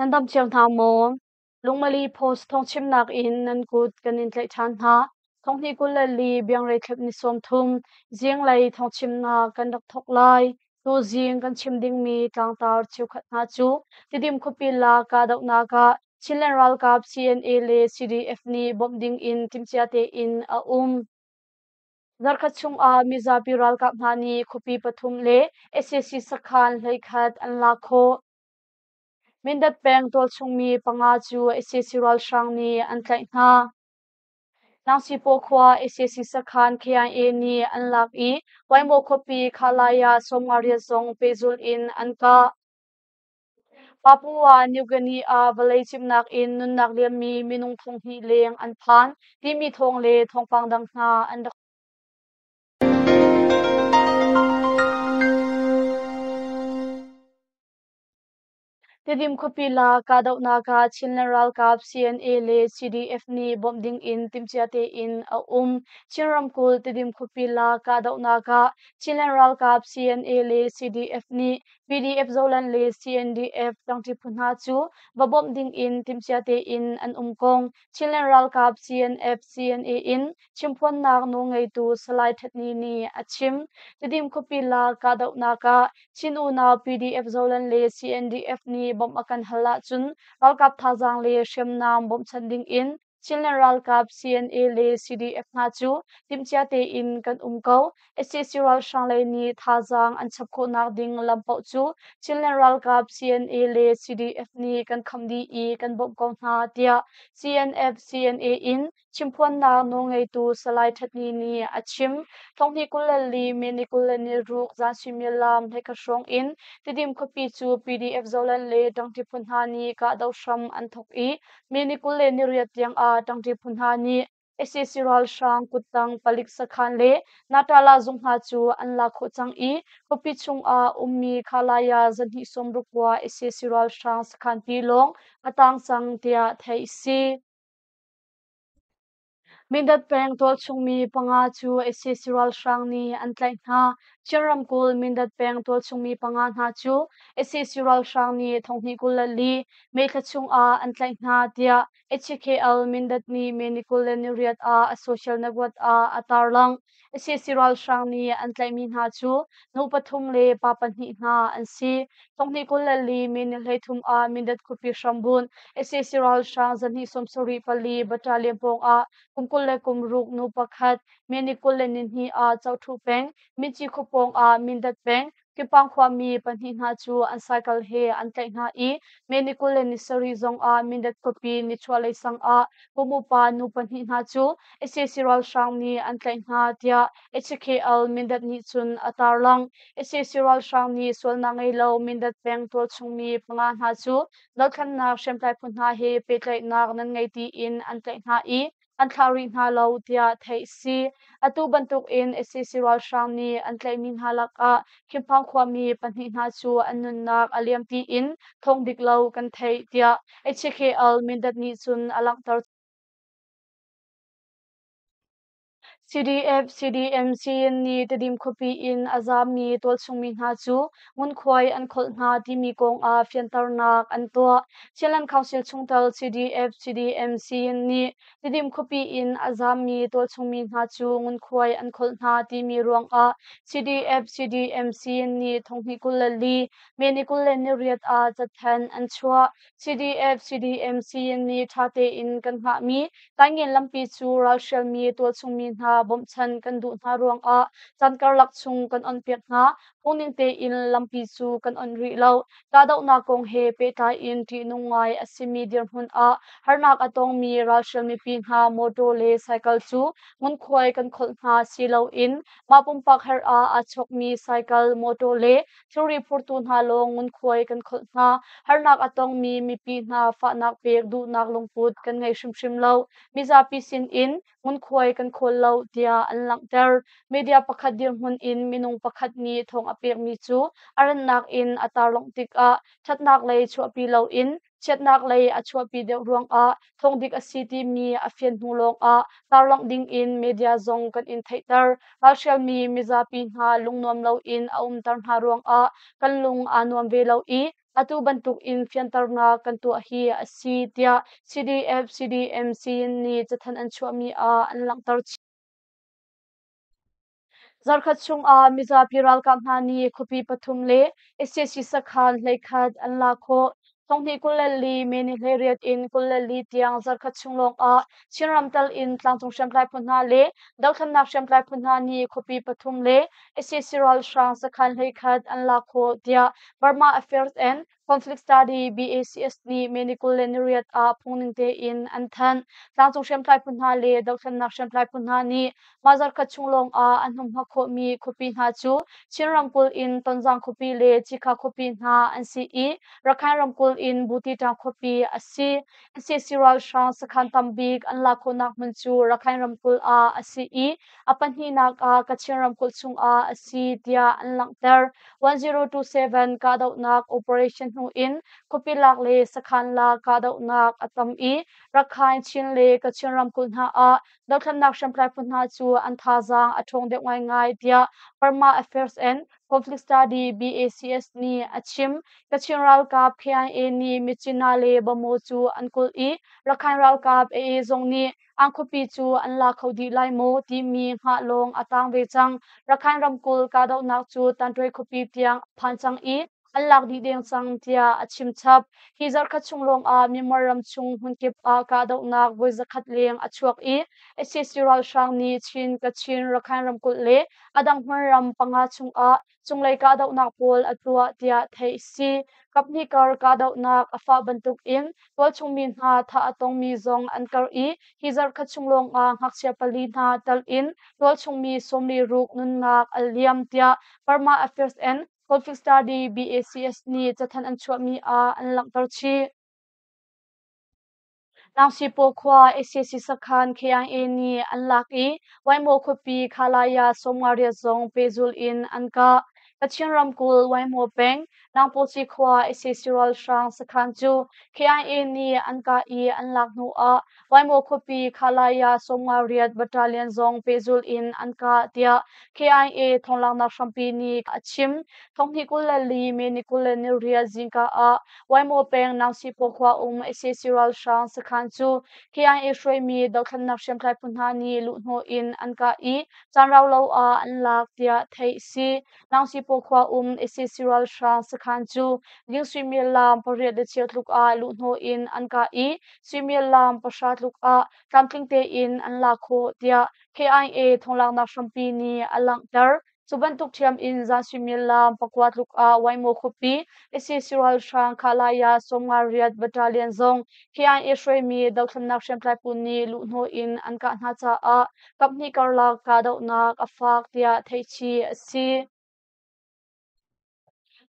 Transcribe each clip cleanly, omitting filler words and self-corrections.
Nan dam cio hna maw? Lungmali Post thawngchimnak in nan kut kan in tlaih ṭhan hna. Thonghnih 24 biangrei thlep ni 30 zinglei thawngchimnak kan rak thawk lai. Tuzing kan chim dingmi tlangtar cheukhat hna cu Tidim khuapi la kahdohnak ah Chinland ralkap CNA le CDF nih bawmh ding in timhcia tein a um. Zarkhat chungah mizapi ralkap hna nih khuapi pathum le sac sakhan 11 an lak khawh. Mindat peng tualchungmi panga cu sac ralhrang nih an tlaih hna. Nangsipaw khua sac sakhan KIA nih an lak i Waimaw khuapi Khalaya 58 zong pehzulh in an kah. Papua New Guinea ah vawlei cimnak in nunnak liammi minung 2000 leng an phan timi thawng le thawngpang dang hna an rak. Tidim khuapi la kahdohnak ah Chinland ralkap CNA le CDF nih bawmh ding in timhcia tein a um. Chin ramkulh Tidim khuapi la kahdohnak ah Chinland ralkap CNA le CDF nih PDF Zoland le CNDF ṭangṭi phu hna cu va bawmh ding in timhcia tein an um kong Chinland ralkap CNF CNA in chimphuannak nawlngeitu Salai Htet Ni nih a chim. Tidim khuapi la kahdohnak ah Chin unau PDF Zoland le CNDF nih bawmh a kan hal ahcun ralkap thazaang le hriamnam bawmhchanh ding in Chinland ralkap CNA le CDF hna cu timhcia tein kan um ko. Sac ralhrang lei nih thazaang an chap khawhnak ding lam paoh cu Chinland ralkap CNA le CDF nih kan kham dih i kan bawmh ko hna tiah CNF CNA in Chimphuannak nawlngeitu Salai Htet Ni nih a chim. 2024 May ni 26 zan suimilam 11 hrawng in Tidim khuapi cu PDF Zoland le ṭangṭi phu hna nih kahdoh hram an thawk i May ni 28 tiang ah ṭangṭi phu hna nih sac ralhrang kuttang palik sakhan le Natala zung hna cu an lak khawh cang i khuapi chungah ummi Khalaya 269 sac ralhrang sakhanpi lawng a tang cang tiah theih a si. Mindat peng tualchungmi panga cu sac ralhrang nih an tlaih hna. Chin ramkulh Mindat peng tualchungmi panga hna cu sac ralhrang nih 2024 May thla chungah an tlaih hna tiah HKL Mindat nih May ni 28 ah a social network ah a tarlangh. Sac ralhrang nih an tlaihmi hna cu nu pathum le pa pahnih hna an si. 2024 May ni 33 ah Mindat khuapi hrambunh sac ralhrang 274 battalion pawngah kum 26 nu pakhat May ni 22 ah Coṭhu peng Minci khua pawngah Mindat peng Kipang khuami pahnih hna cu an cycle he an tlaih hna i May ni 27 zongah Mindat khuapi nichuahlei sang ah kum upa nu pahnih hna cu sac ralhrang nih an tlaih hna tiah HKL Mindat nih cun a tarlangh. Sac ralhrang nih sualnak ngei lo Mindat peng tualchungmi panga hna cu dothlennak hriamtlai phu hna he pehtlaihnak nan ngei tiin an tlaih hna i an thlah rih hna lo tiah theih si. Atu bantukin sac ralhrang nih an tlaihmi hna lakah Khimphang khuami pahnih hna cu an nunnak a liam tiin thawng dik lo kan theih tiah HKL Mindat nih cun a langhter. CDF, CDM, CN nih Tedim khuapi in a zaammi tualchungmi hna cu ngunkhuai an kholh hna timi kong ah fianternak an tuah. Chinland Council chungtel CDF, CDM, CN nih Tedim khuapi in a zaammi tualchungmi hna cu ngunkhuai an kholh hna timi ruangah CDF, CDM, CN nih 2024 May ni 28 ah cathanh an chuah. CDF, CDM, CN nih ṭha tein kan hngahmi Taingen lampi cu ralhrialmi tualchungmi hna bawmhchanh kan duh hna ruangah caan karlak chung kan onhpiak hna. Phungning tein lampi cu kan onh rih lo. Kahdohnak kong he pehtlai in ṭihnung ngai a simi dirhmun ah harnak a tongmi ralhrial mipi hna mawṭaw le cycle cu ngunkhuai kan kholh hna si loin mah pumpak herh ah aa chawkmi cycle, mawṭaw le thilri phurtu hna lawng ngunkhuai kan kholh hna. Harnak a tongmi mipi hna fahnak pek duhnak lungput kan ngei hrimhrim lo. Mizapi sinin ngunkhuai kan khawl lo tiah an langhter. Media pakhat dirhmun in minung pakhat nih thawng a pekmi cu a rannak in a tarlangh tikah ṭhatnak lei chuahpi loin chiatnak lei a chuahpi deuh ruangah thawngdik a si timi a fian hnu lawngah tarlangh dingin media zong kan in theihter. Ralhrialmi mizapi hna lungnuam loin a umter hna ruangah kan lung aa nuam ve lo i atu bantuk in fianternak kan tuah hi a si, tiah CDF CDM Siyin nih cathanh an chuahmi ah an langhter chih. Zarkhat chungah mizapi ralkap hna nih khuapi pathum le sac sakhan 11 an lak khawh. Thonghnih 24 May ni 18 in 24 tiang zarkhat chung lawngah Chinram tal in tlangcung hriamtlai phu hna le dothlennak hriamtlai phu hna nih khuapi pathum le sac ralhrang sakhan 11 an lak khawh, tiah Burma Affairs and Conflict Study BACS nih May ni 28 ah phungning tein an thanh. Tlangcung hriamtlai phu hna le dothlennak hriamtlai phu hna nih mah zarkhat chung lawng ah an humhak khawhmi khuapi hna cu Chin ramkulh in Tonzang khuapi le Cikha khuapi hna an si i Rakhine ramkulh in Butitang khuapi a si. Sac ralhrang sakhan tambik an lak khawhnak hmun cu Rakhine ramkulh ah a si i a pahnihnak ah Kachin ramkulh chungah a si tiah an langhter. 1027 kahdohnak operation hnu in khuapi lak le sakhan lak kahdohnak a tam i Rakhine, Chin le Kachin ramkulh hna ah dothlennak hriamtlai phu hna cu an thazaang a ṭhawng deuh ngaingai tiah Burma Affairs and Conflict Study BACS nih a chim. Kachin ralkap KIA nih Myitkyina le Bamaw cu an kulh i Rakhine ralkap AA zong nih An khuapi cu an la kho dih lai maw timi hngah lawng a tang ve cang. Rakhine ramkulh kahdohnak cu Tanṭuai khuapi tiang a phan cang i an lak dih deng cang tiah a chim chap. Hi zarhkhat chung lawngah Myanmar ram chung hmunkip ah kahdohnak voi 100 leng a chuak i sac ralhrang nih Chin, Kachin, Rakhine ramkulh le a dang hmunram panga chungah cunglei kahdohnak pawl a tuah tiah theih a si. Kaphnih kar kahdohnak a fah bantukin tualchung mi hna thah a tongmi zong an karh i hi zarhkhat chung lawngah ngakchia pali hna tal in tualchung mi 46 nunnak a liam tiah Burma Affairs and Conflict Study BACS nih cathanh an chuahmi ah an langhter chih. Nangsipaw khua sac sakhan KIA nih an lak i Waimaw khuapi Khalaya 58 zong pehzulh in an kah. Kachin ramkulh Waimaw peng Nangpawci khua sac ralhrang sakhan cu KIA nih an kah i an lak hnu ah Waimaw khuapi Khalaya 58 battalion zong pehzulh in an kah tiah KIA thawnglaknak hrampi nih a chim. Thonghnih 24 May ni 28 zingka ah Waimaw peng Nangsipaw khua um sac ralhrang sakhan cu KIA hruaimi dothlennak hriamtlai phu hna nih luhhnawh in an kah i caan rau lo ah an lak tiah theih a si. Nangsipaw khua um sac ralhrang sakhan cu ding suimilam 8 le cheu tluk ah luhhnawh in an kah i suimilam 9 tluk ah tlamtling tein an lak khawh tiah KIA thawnglaknak hrampi nih a langhter. Cu bantuk ṭhiam in zan suimilam 9 tluk ah Waimaw khuapi sac ralhrang Khalaya 58 Battalion zong KIA hruaimi dothlennak hriamtlai phu nih luhhnawh in an kah hna caah kaphnih karlak kahdohnak a fak tiah theihchih a si.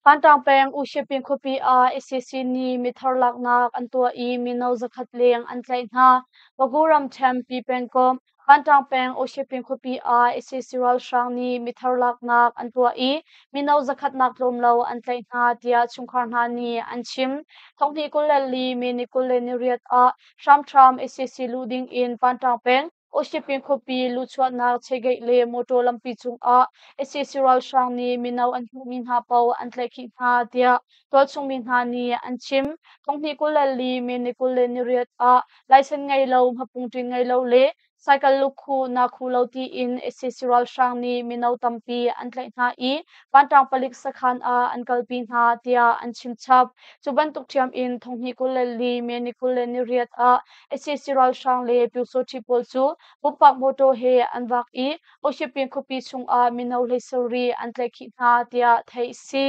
Pantang peng Ushipin khuapi ah sac nih mithar laknak an tuah i mino 100 leng an tlaih hna. Pagu ramṭhen Pi pengkomh Pantang peng Ushipin khuapi ah sac ralhrang nih mithar laknak an tuah i mino 100 nak tlawm lo an tlaih hna tiah chungkhar hna nih an chim. Thonghnih 24 May ni 28 ah hramhram sac luh ding in Pantang peng Ushipin khuapi luhchuahnak chegeih le motor lampi cungah sac ralhrang nih mino an hmuhmi hna paoh an tlaihkhih hna tiah tualchung mi hna nih an chim. Thonghnih 24 May ni 28 ah laisen ngei lo, hmapungṭin ngei lo le cycle lukhu nakhu lo tiin sac ralhrang nih mino tampi an tlaih hna i Vantang palik sakhan ah an kalpi hna tiah an chim chap. Cu bantuk ṭhiam in thonghnih 24 May ni 28 ah sac ralhrang le Pyusawṭhi pawl cu pumpak mawṭaw he an vak i Oshipin khuapi chungah mino 17 an tlaihkhih hna tiah theih a si.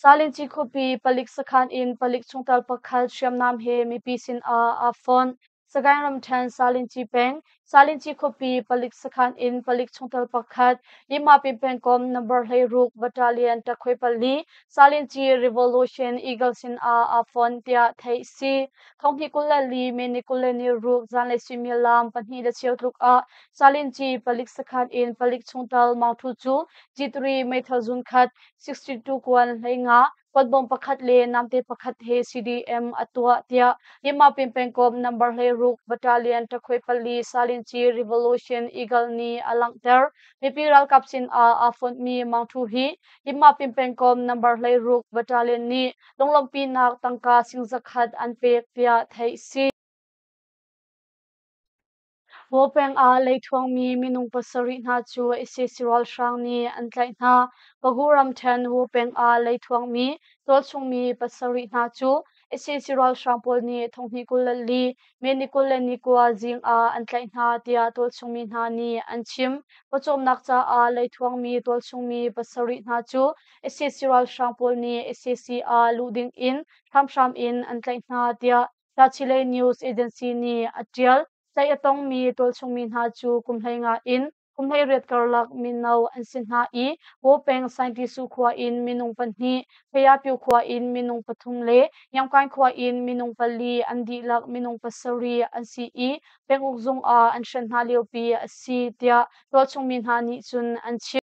Salinci khuapi palik sakhan in palik chungtel pakhat hriamnam he mipi sinah aa fonh. Sagaing ramṭhen Salinci peng, Salinci khuapi palik sakhan in palik chungtel pakhat Yimapin pengkomh number 16 Battalion ṭakhoi pali Salinci Revolution Eagle sinah aa fonh tiah theih a si. Thonghnih 24 May ni 26 zanlei suimilam 2 le cheu tluk ah Salinci palik sakhan in palik chungtel Maung Thu cu G3 meithal zun khat 62 kuan 15. Kawtbawm pakhat le namte pakhat he CDM a tuah tiah Yinmapin pengkomh number 16 Battalion ṭakhoi pali Salinci Revolution Eagle nih a langhter. Mipi ralkap sin ah aa fonhmi Mang Thu hi Yinmapin pengkomh number 16 Battalion nih lunglawmhpinak tangka sing 100 an pek tiah theih si. Waw peng ah leithuangmi minung pasarih hna cu sac ralhrang nih an tlaih hna. Pagu ramṭhen Waw peng ah leithuangmi tualchungmi pasarih hna cu sac ralhrang pawl nih thonghnih 24 May ni 29 zing ah an tlaih hna tiah tualchungmi hna nih an chim. Pawcawmnak caah leithuangmi tualchungmi pasarih hna cu sac ralhrang pawl nih sac ah luh ding in hramhram in an tlaih hna tiah Tachileik News Agency nih a ṭial. Tlaih a tongmi tualchungmi hna cu kum 15 in kum 18 karlak mino an si hna i Waw peng Saingtisu khua in minung pahnih, Phayapyu khua in minung pathum le Yangkaing khua in minung pali an dihlak minung pasarih an si i penguk zung ah an hren hna liopi a si tiah tualchungmi hna nih cun an chim.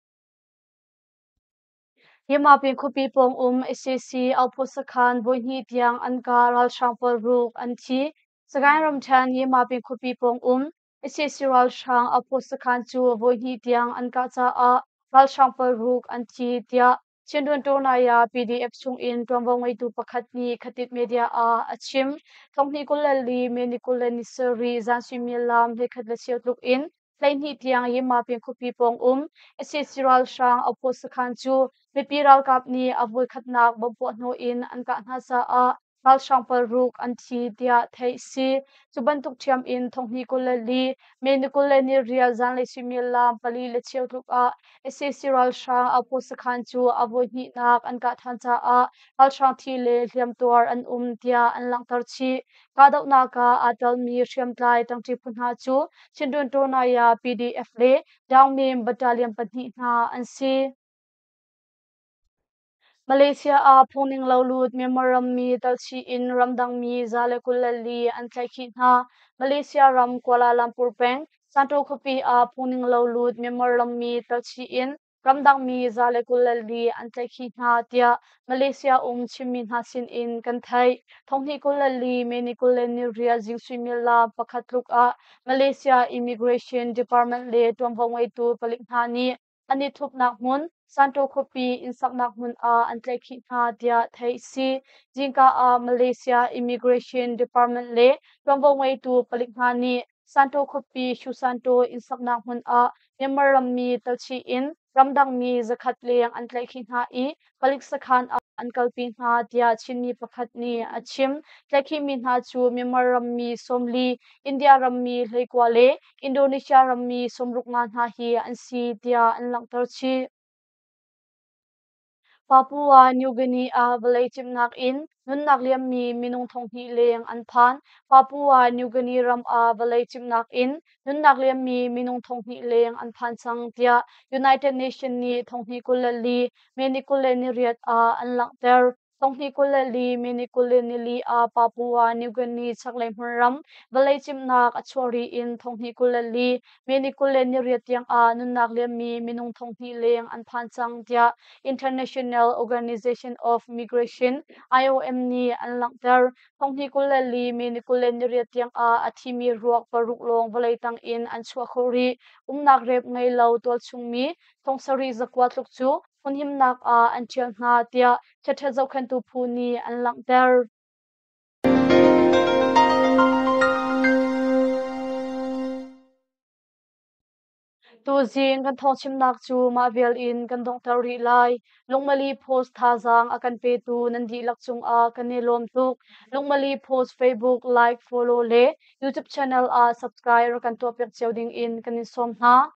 Yinmapin khuapi pawng um sac outpost sakhan voihnih tiang an kah ralhrang pawl ruk an thi. Sagaing ramṭhen Yinmapin khuapi pawng um sac ralhrang outpost sakhan cu voihnih tiang an kah caah ralhrang pawl ruk an thi tiah Chindwin Tonaya PDF chungin ṭuanvo ngeitu pakhat nih Khatit Media ah a chim. Thonghnih 24 May ni 27 zan suimilam 11:15 tluk in 12 tiang Yinmapin khuapi pawng um sac ralhrang outpost sakhan cu mipi ralkap nih a voikhatnak bomb puahhnawh in an kah hna caah ralhrang pawl ruk an thi tiah theih si. Cu bantuk ṭhiam in thonghnih 24 May ni 28 zanlei suimilam 4:15 tluk ah sac ralhrang outpost sakhan cu a voihnihnak an kah ṭhan caah ralhrang thi le hliamtuar an um tiah an langhter chih. Kahdohnak ah aa telmi hriamtlai ṭangṭi phu hna cu Chindwin Tonaya PDF le Daungmim Battalion pahnih hna an si. Malaysia ah phungning lo lut Myanmar rammi talchih in ramdangmi 124 an tlaihkhih hna. Malaysia ram Kuala Lumpur peng Santo khuapi ah phungning lo lut Myanmar rammi talchih in ramdangmi 124 an tlaihkhih hna tiah Malaysia um Chinmi hna sin in kan theih. Thonghnih 24 May ni 28 zing suimilam pakhat tluk ah Malaysia Immigration Department le ṭuanvo ngeitu palik hna nih an i thupnak hmun Santo khuapi inn saknak hmun ah an tlaihkhih hna tiah theih a si. Zingka ah Malaysia Immigration Department le ṭuanvo ngeitu palik hna nih Santo khuapi Shusanto inn saknak hmun ah Myanmar rammi talchih in ramdangmi 100 leng an tlaihkhih hna i palik sakhan ah an kalpi hna tiah Chinmi pakhat nih a chim. Tlaihkhihmi hna cu Myanmar rammi 40, India rammi 19 le Indonesia rammi 65 hna hi an si tiah an langhter chih. Papua New Guinea ah vawlei cimnak in nunnak liammi minung 2000 leng an phan. Papua New Guinea ram ah vawlei cimnak in nunnak liammi minung 2000 leng an phan cang tiah United Nations nih 2024 May ni 28 ah an langhter. 2024 May ni 24 ah Papua New Guinea chaklei hmunram vawlei cimnak a chuah ri in 2024 May ni 28 tiang ah nunnak liammi minung 2000 leng an phan cang tiah International Organization of Migration IOM nih an langhter. 2024 May ni 28 tiang ah a thimi ruak paruk lawng vawlei tang in an chuah khawh rih. Umnak rep ngei lo tualchungmi 7900 tluk cu hmunhimnak ah an ṭhial hna tiah chiaṭhat zohkhenhtu phu nih an langhter. Tuzing kan thawngchimnak cu mah vial in kan donghter rih lai. Lungmali Post thazaang a kan petu nan dihlak cungah kan i lawm tuk. Lungmali Post Facebook like, follow le YouTube channel ah subscribe rak kan tuahpiak cio ding in kan in sawm hna.